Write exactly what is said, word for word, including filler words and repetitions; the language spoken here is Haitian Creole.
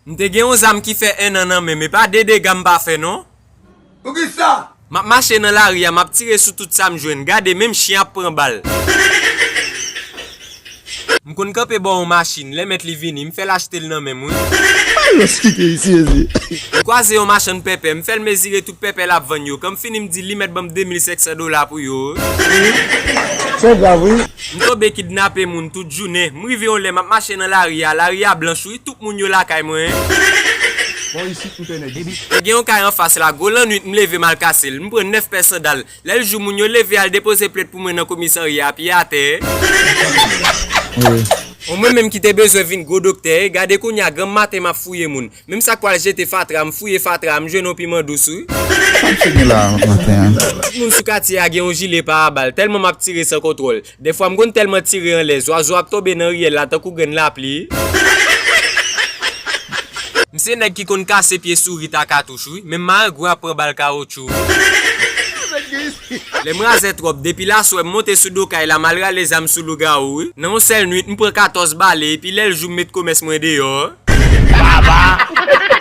M te gen yon zam ki fè en an nan men m, e pa de dega m pa fè non. Poukisa? M ap mache nan lari a, m ap tire sou tout sa m jwenn. Gade, menm chen ap pran bal. M konn kanpe bò yon machin, lè mèt li vini, m fè l achte l nan men m, wi. Ayos, kite isi, ezi. M kwaze yon machann pèpè, m fè l mezire tout pèpè l ap vann yo. Kan m fini, m di li mèt ban m de mil senk san dola pou yo. Se grav, wi. M tonbe kidnape moun tout jounen. M rive yon lè, m ap mache nan lari a, lari a blanch, wi, tout moun yo lakay mwen. Bon, isit, m fè nèg isit. Te gen yon kay anfas la, gwo lannwit, m leve m al kase l. M pran nèf pè sandal. Lè l jou, moun yo leve al depoze plent pou mwen nan komisarya a, pye atè. Wi. O mwen menm ki te bezwen vin gwo doktè, e gade kounye a, granm maten m ap fouye moun. Menm sa k pral jete fatra, m fouye fatra, m jwenn yon piman dous, wi. Sa misye gen la maten an? Tout moun sou katye a gen yon jile parabal, tèlman m ap tire san kontwòl. Dèfwa m konn tèlman tire anlè, zwazo ap tonbe nan riyèl la tankou grenn lapli. M se nèg ki konn kase pye sourit a katouch, wi. Menm marengwen ap pran bal kawotchou. Lè m razè twòp, depi laswè, m monte sou do kay la, m al rale zam sou lougawou, wi. Nan yon sèl nwit, m pran katòz bale, epi lè l jou, m met komès mwen deyò. Baba!